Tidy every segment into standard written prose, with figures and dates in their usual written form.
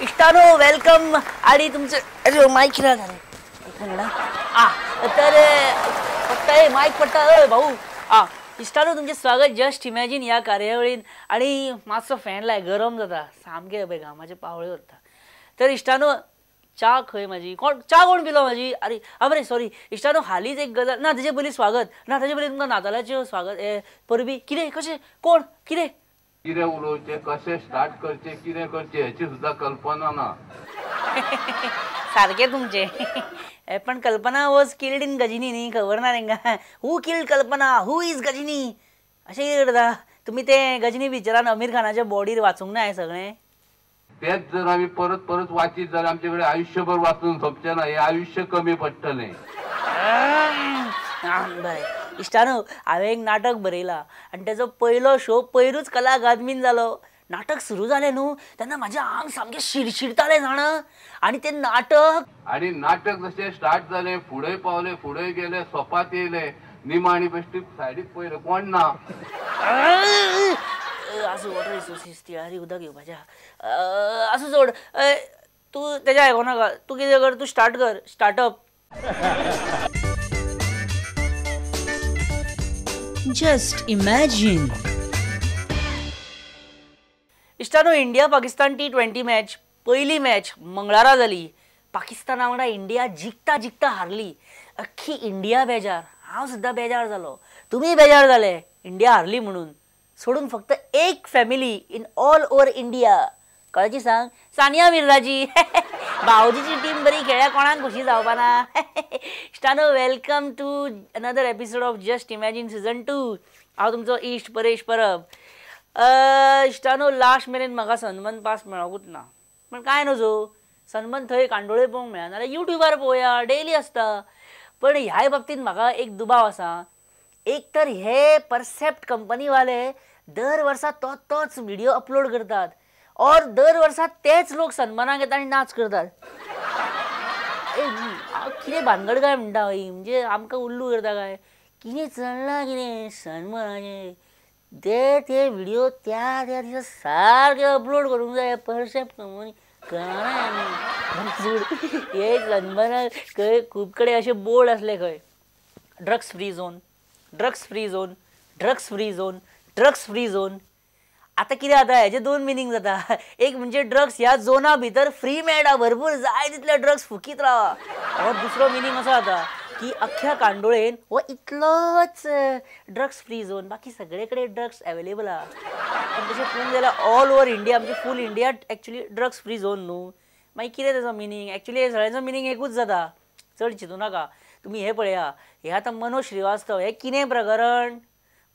इश्टानो welcome. आणि तुमचं mic किती झालं एक मिनिट आ तर पट्टा आहे माईक पट्टा अय भाऊ आ इश्टानो तुमचें स्वागत जस्ट इमॅजीन ह्या कार्यावळीन. आणि मातसो फॅन लाय गरम जाता सामकें पळय घामाचे पावळे उरता. तर इश्टानो च्या खंय म्हाजी कोण च्या कोण पिलो म्हाजी अरे आ बरें सॉरी इश्टानो हालींच एक गजाल ना तेजे पयलीं स्वागत ना तेजे पयलीं तुमकां नातालाचें स्वागत परबी कितें कशें कोण कितें कितें उलोवचें कशें स्टार्ट करचें कितें करचें हेची सुद्दां कल्पना ना. सारकें तुमचें पण Kalpana was killed in Ghajini न्ही खबर ना तेंकां. Who killed Kalpana who is Ghajini अशें कितें करता तुमी तें गजनी पिक्चरान अमीर खानाच्या बॉडीर वाचूंक ना हें सगळें. तेच जर आमी परत परत वाचीत जाल्यार आमचे कडेन आयुष्यभर वाचून सोंपचें ना, हें आयुष्य कमी पडटलें. बरें इश्टानो हांवें एक नाटक बरयलां आनी तेजो पयलो शो पयरूच कला अकादमीन जालो. नाटक सुरू जालें न्हू तेन्ना म्हाजें आंग सामकें शिरशिरतालें जाणा. आनी तें नाटक आनी नाटक जशें स्टार्ट जालें फुडें पावलें फुडें गेलें सोपात येयलें निमाणी बेश्टी सायडीक पयलें कोण ना. आसूं वॉटर रिसोर्सीस तिळारी उदक घेवपाचें आसूं सोड तूं तेजें आयको नाका. तूं कितें कर तूं स्टार्ट कर स्टार्टअप. जस्ट इमॅजीन इश्टानो इंडिया पाकिस्तान T20 match पयली मॅच मंगळारा जाली. पाकिस्ताना वांगडा इंडिया जिखता जिखता हारली. अख्खी इंडिया बेजार, हांव सुद्दां बेजार जालो, तुमी बेजार जाले इंडिया हारली म्हणून. सोडून फक्त एक family in all over India कळची सांग सानिया मिर्झाची. भावजीची टीम बरी खेळ्या कोणाक खोशी जावपा ना. इश्टानो welcome to another episode of just imagine season 2. हांव तुमचो इश्ट परेश परब. इश्टानो लास्ट मेरेन म्हाका सनबर्न पास मेळोकूच ना, पूण कांय नजो सनबर्न थंय कांदोळे पळोवंक मेळना जाल्यार युट्यूबार पळोवया डेली आसता. पण ह्याय बाबतींत म्हाका एक दुबाव आसा. एक तर हे परसेप्ट कंपनीवाले दर वर्सा तो तोच व्हिडिओ अपलोड करतात और दर वर्सा तेच लोक सन्मानाक येता आनी नाच करतात. कितें भानगड काय म्हणटा ही, म्हणजे आमकां उल्लू करता काय कितें चल्लां कितें सन्मानाचें. ते ते व्हिडिओ त्या त्या दिसा सारके अपलोड करूंक जाय परसेप्ट कंपनी कळना. हे सन्मानाक खंय खूब कडेन अशे बोर्ड आसले खंय drugs free zone, drugs free zone, drugs free zone, drugs free zone. आतां कितें जाता हेजे दोन मिनींग जाता. एक म्हणजे ड्रग्स ह्या झोना भितर फ्री मेळटा भरपूर जाय तितले ड्रग्स फुकीत रावा. और दुसरो मिनींग असो जाता की अख्ख्या कांदोळेन हो इतलोच ड्रग्स फ्री झोन, बाकी सगळे कडेन ड्रग्स एवेलेबल आहा. पण तशें पळोवंक जाल्यार ऑल ओवर इंडिया म्हणजे full India actually drugs free zone न्हू. मागीर कितें तेजो मिनींग? एक्चुली सगळ्यांचो मिनींग एकूच जाता. चड चिंतू नाका तुमी. हें पळया हें आतां मनोज श्रीवास्तव हें कितें प्रकरण,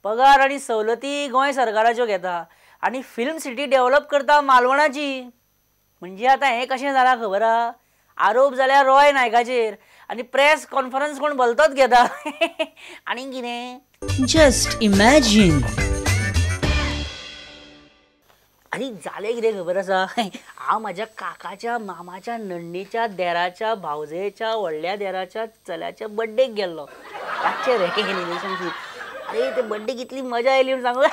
पगार आनी सवलती गोंय सरकाराच्यो घेता आनी फिल्म सिटी डेव्हलप करता मालवणाची. म्हणजे आतां हें कशें जालां खबर आहा? आरोप जाल्यार रॉय नायकाचेर आनी प्रेस कॉन्फरन्स कोण भलतोच घेता. आनी कितें जस्ट इमॅजीन. आनी जालें कितें खबर आसा? हांव म्हाज्या काकाच्या मामाच्या नण्णीच्या देराच्या भावजेच्या व्हडल्या देराच्या चल्याच्या बड्डेक गेल्लो. रातचें रे रिलेशनशीप. अरे ते बड्डेक इतली मजा आयली म्हूण सांगू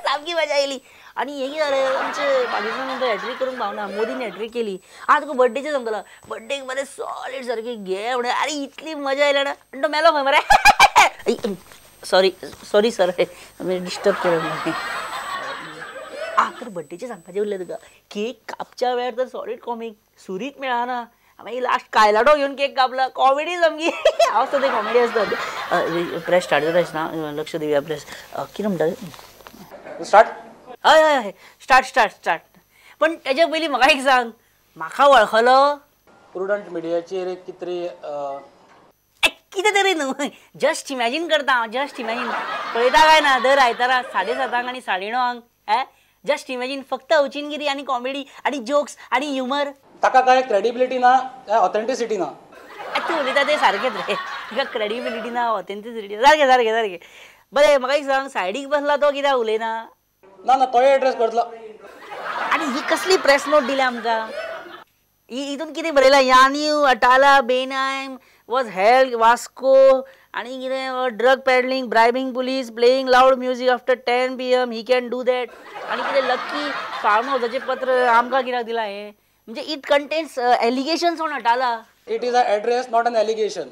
सामकी मजा आयली. आनी हें कितें जालें आमचें पाकिस्तान हॅट्रीक करूंक पावना, मोदीन हॅट्रीक केली. आं तुका बड्डेचें सांगतलो, बड्डेक मरे सॉलीड सारकी घे म्हणून अरे इतली मजा आयली जाणा. आनी तो मेलो खंय मरे. सॉरी सॉरी सर आमी डिस्टर्ब केलें. आं तर बड्डेचें सांगपाचें उरलें तुका. केक कापच्या वेळार तर सॉलीड कॉमीक सुरीत मेळना, मागीर लास्ट कायलाटो घेवन केक कापला. कॉमेडी सामकी. हांव आसता ते कॉमेडी आसतात. प्रेस स्टार्ट जाता आसतना लक्ष दिवया. प्रेस कितें म्हणटा स्टार्ट? हय हय हय स्टार्ट स्टार्ट स्टार्ट. पण तेज्या पयलीं म्हाका एक सांग, म्हाका वळखलो? प्रुडंट मिडियाचेर एक कितें तरी कितें तरी न्हू जस्ट इमॅजीन करता हांव. जस्ट इमॅजीन पळयता काय ना दर आयतारा 7:30 आनी 9:30 हे जस्ट इमॅजीन फक्त अवचिनगिरी आनी कॉमेडी आनी जोक्स आनी ह्युमर. ताका काय क्रेडिबिलिटी ना, काय ऑथेंटिसिटी ना. तूं उलयता तें सारकेंच रे, ताका क्रेडिबिलिटी ना ऑथेंटिसिटी सारकें सारकें सारकें. बरें म्हाका एक सांग, सायडीक बसला तो कित्याक उलयना? ना ना तोय एड्रेस करतलो. आनी ही कसली प्रेस नोट दिल्या आमकां? हितून कितें बरयलां? Yaniv Atala Benaim was held Vasco आनी कितें drug peddling, bribing police, playing loud music after 10 PM, he can do that. आनी कितें लक्की फार्म हावसाचें पत्र आमकां कित्याक दिलां हें? म्हणजे it contains allegations on Atala. It is a address, not an allegation.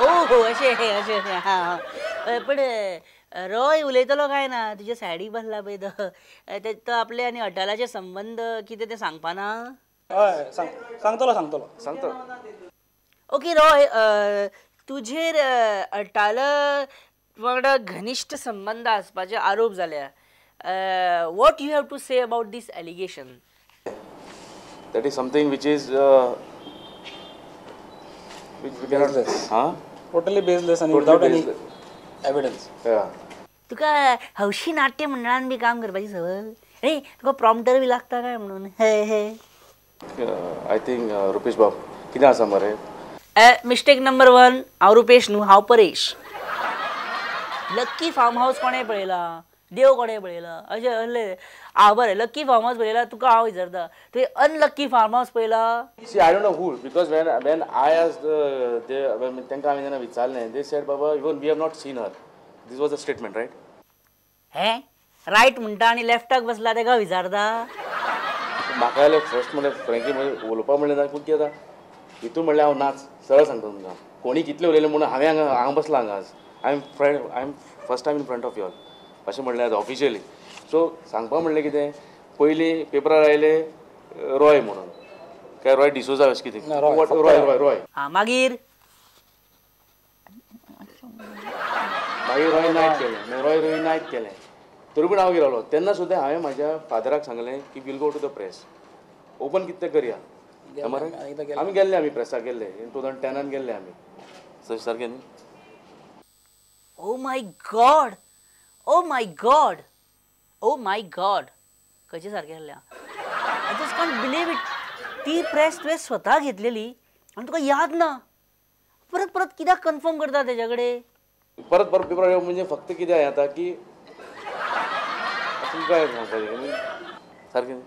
ओ हो, अशें अशें. हां, पण रॉय उलयतलो काय ना, तुज्या सायडीक बसला पळय तो, तो आपले आनी अटालाचे संबंद कितें तें सांगपा ना? हय, सांगतलो सांगतलो सांगतलो. ओके रॉय, तुजेर अटाला वांगडा घनिश्ट संबंद आसपाचे आरोप जाल्या. What you have to say about this allegation? That is something which is which we cannot. हां, totally baseless आनी विदाउट एनी एविडन्स. तुका हौशी नाट्य मंडळान बी काम करपाची संवय रे? तुका प्रॉम्प्टर बी लागता काय म्हणून? हे हे I think Rupesh बाब कितें आसा मरे. मिस्टेक नंबर 1, हांव रुपेश न्हू, हांव परेश. लक्की फार्म हावस कोणें पळयला? देव कोणें पळयला? अशें असलें. आं बरें, लक्की फार्म हावस पळयला, तुका हांव विचारता, तुवें अनलक्की फार्म हावस पळयला? See, I don't know who, because when I asked तांकां हांवें जेन्ना विचारलें, they said Baba even we have not seen her. This was a statement, right? हें रायट म्हणटा आनी लेफ्टाक बसला तेका विचारता. म्हाका जाल्यार फर्स्ट म्हणल्यार फ्रेंकली म्हणजे उलोवपा म्हणलें ना, पूण कितें जाता हितून म्हणल्यार हांव नाच, सरळ सांगता तुमकां. कोणी कितलें उलयलें म्हणून हांवें हांगा हांगा बसलां हांगा आज. I am first time in front of you all अशें म्हणलें आतां ऑफिशियली. सो सांगपा म्हणलें कितें, पयलीं पेपरार आयले रॉय म्हणून, काय रॉय डिसोजा अशें कितें, रॉय रॉय रॉय. आं, मागीर मागीर रॉय नायक केलें, रॉय रवी नायक केलें. तरी पूण हांव रावलो. तेन्ना सुद्दां हांवें म्हाज्या फादराक सांगलें की we'll go to the press, open कितें करया. आमी गेल्ले, आमी प्रेसाक गेल्ले 2010 गेल्ले आमी, सारकें न्ही? Oh my God, oh my God, oh my God, कशें सारकें जालें. I just can't believe it. ती प्रेस तुवें स्वता घेतलेली आनी तुका याद ना? परत परत कित्याक कन्फर्म करता तेज्या कडेन? परत परत पेपर येवप म्हणजे फक्त कितें जाता की तुमकां सांगपाचें सारकें.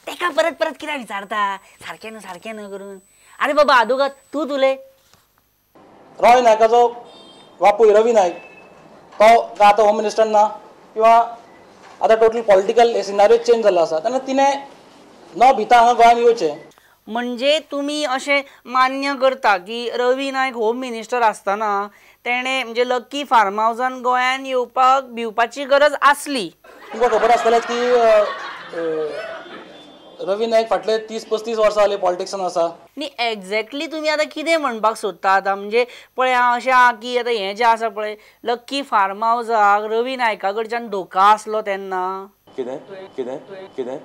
तेका परत परत कित्याक विचारता सारकें न्हू सारकें न्हू करून? आरे बाबा आदोगाद तूं उलय. रॉय नायकाचो बापूय रवी नायक तो आतां होम मिनिस्टर ना, किंवा आतां टोटल पॉलिटिकल सिनारियो चेंज जाल्लो आसा, तेन्ना तिणें न भिता हांगा गोंयांत येवचें. म्हणजे तुमी अशें मान्य करता की रवी नायक होम मिनिस्टर आसतना तेणें म्हणजे लक्की फार्म हावसान गोंयांत येवपाक भिवपाची गरज आसली? तुमकां खबर आसतलेंच की रवी नायक फाटले 30-35 वर्सां जालीं पॉलिटिक्सान आसा. न्ही, एग्जॅक्टली तुमी आतां कितें म्हणपाक सोदता आतां? म्हणजे पळय हांव अशें आहा की आतां हें जें आसा पळय लक्की फार्म हावसाक रवी नायका कडच्यान धोका आसलो तेन्ना. कितें कितें कितें?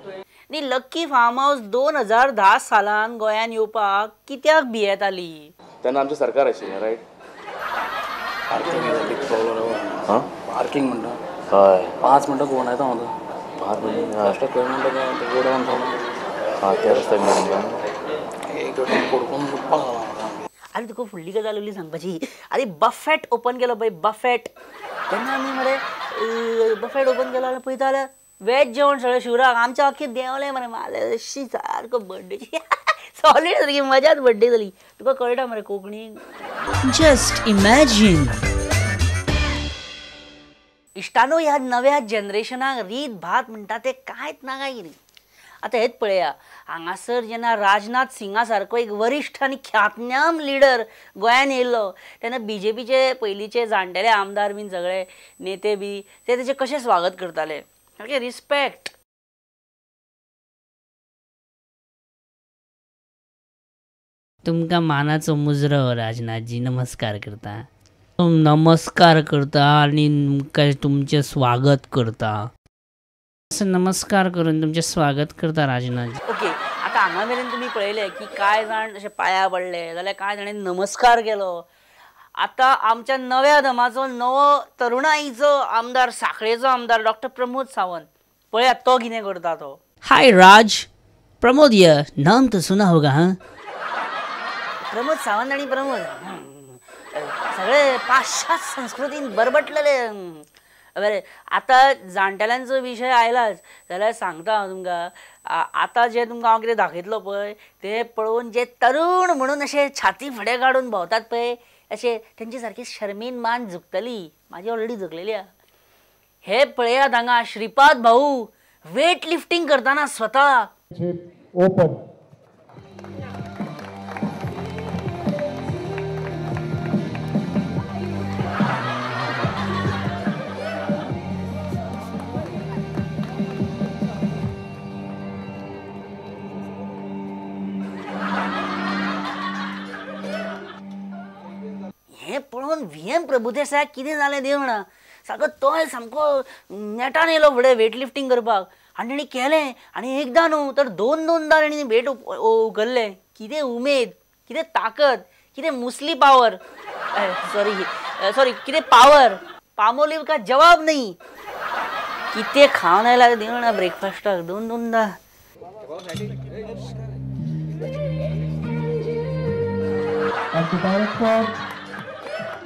न्ही, लक्की फार्म हावस 2010 सालान गोंयांत येवपाक कित्याक भियेताली? तेन्ना आमचें सरकार आशिल्लें, रायट? पार्किंग म्हणटा. हय, 5 मिनटां घुंवडायता हांव. 5 मिनटां खंय म्हणटा तें हां, त्या रस्त्याक एक कोडकून लुटपाक लागला. आरे तुका फुडली गजाल उरली सांगपाची. आरे बफेट ओपन केलो पळय, बफेट. तेन्ना आमी मरे बफेट ओपन केलो जाल्यार पळयता जाल्यार वेज जेवण सगळें शिवराक. आमच्या अख्खें देंवलें मरे, माले अशी सारको बड्डेची सॉलीड सारकी मजाच बड्डे जाली. तुका कळटा मरे कोंकणी? Just imagine. इश्टानो, ह्या नव्या जनरेशनाक रीत भात म्हणटा तें कांयच ना काय कितें. आतां हेच पळया, हांगासर जेन्ना राजनाथ सिंगा सारको एक वरिश्ठ आनी ख्यातनाम लिडर गोंयांत येयल्लो तेन्ना बीजेपीचे पयलींचे जाणटेले आमदार बीन सगळे नेते बी ते तेचें कशें स्वागत करताले, सारकें रिस्पेक्ट. तुमकां मानाचो मुजरो राजनाथजी, नमस्कार करता. नमस्कार करता आनी तुमचें स्वागत करता. नमस्कार करून तुमचें स्वागत करता राजनाथ. ओके, आतां हांगा मेरेन तुमी पळयलें की कांय जाण अशे पांया पडले जाल्यार कांय जाणांनी नमस्कार केलो. आतां आमच्या नव्या दमाचो नवो तरुणाईचो आमदार, साखळेचो आमदार डॉक्टर प्रमोद सावंत, पळयात तो कितें करता तो. हाय राज, प्रमोद ये नाम तो सुना होगा. हां, प्रमोद सावंत आनी प्रमोद सगळे पाश्चात्य संस्कृतीन बरबटलेले. बरें, आतां जाणटेल्यांचो विशय आयलाच जाल्यार सांगता हांव तुमकां, आतां जें तुमकां हांव कितें दाखयतलो पळय तें पळोवन जे तरूण म्हणून अशे छाती फुडें काडून भोंवतात पळय अशे तेंचे सारकी शर्मीन मान झुकतली. म्हाजी ऑलरेडी झुकलेली आहा. हे पळयात हांगा श्रीपाद भाऊ वेट लिफ्टींग करतना स्वता. open. हें पळोवन व्ही एम प्रभुदेसायाक कितें जालें देव जाणा. सारको तोय सामको नेटान येयलो फुडें वेट लिफ्टींग करपाक आनी तेणी केलें आनी एकदां न्हू तर दोन दोनदां तेणी वेट उखल्लें. कितें उमेद, कितें ताकद, कितें मुसली पावर, सॉरी सॉरी कितें पावर. पामोलीव का जवाब नहीं. कितें खावन आयला देव जाणा ब्रेकफास्टाक दोन दोनदां.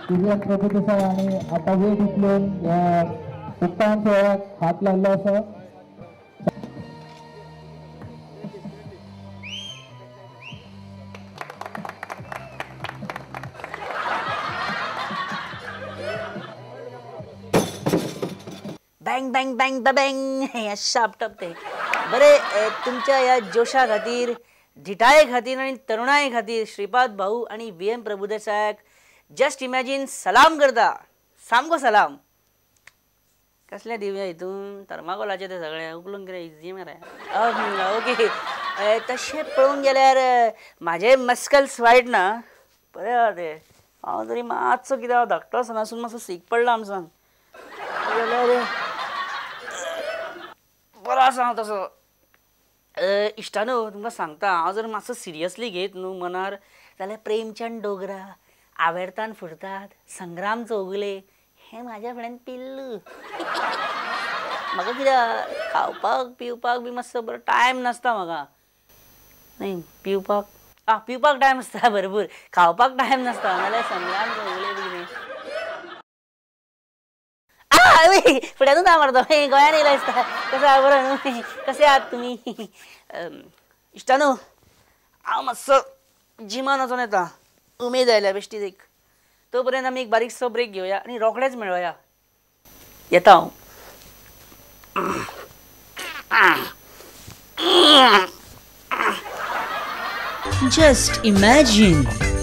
V M Prabhudesai हांणी आतां वेट उखलून ह्या उक्तावण सुवाळ्याक हात लायल्लो आसा. बँग बँग बँग बँग हें शापटप तें. बरें, तुमच्या ह्या जोशा खातीर, धिटाये खातीर आनी तरुणाये खातीर श्रीपाद भाऊ आनी व्ही एम प्रभुदेसायाक जस्ट इमॅजीन सलाम करता, सामको सलाम. कसलें दिवया हितून थर्माकोलाचें तें सगळें उखलून कितें इजी मरे. ओके, तशें पळोवंक गेल्यार म्हाजें मस्कल्स वायट ना, बरें आहा तें. हांव तरी मातसो कितें हांव धाकटो आसतना मातसो सीक पडला आमसान, जाल्यार बरो आसा हांव तसो. इश्टानो तुमकां सांगता, हांव जर मातसो सिरियसली घेत न्हू मनार जाल्यार प्रेमचंद डोगरा, आवेर्तान फुरतात, संग्राम चौगुले हे म्हाज्या फुड्यान पिल्लू. म्हाका कित्याक खावपाक पिवपाक बी मातसो बरो टायम नासता म्हाका. न्ही पिवपाक, आं पिवपाक टायम आसता भरपूर, खावपाक टायम नासता. नाल्यार संग्राम चौगुले बी कितें फुड्यानूच हांव मारता. गोंयान येयला दिसता. कसो आहा बरो न्हू, कशे आहात तुमी? इश्टानो हांव मातसो जिमान वचोन येता, उमेद आयल्या बेश्टी एक. तो पर्यंत आमी एक बारीकसो ब्रेक घेवया आनी रोखडेच मेळोया. येता हांव. Just imagine.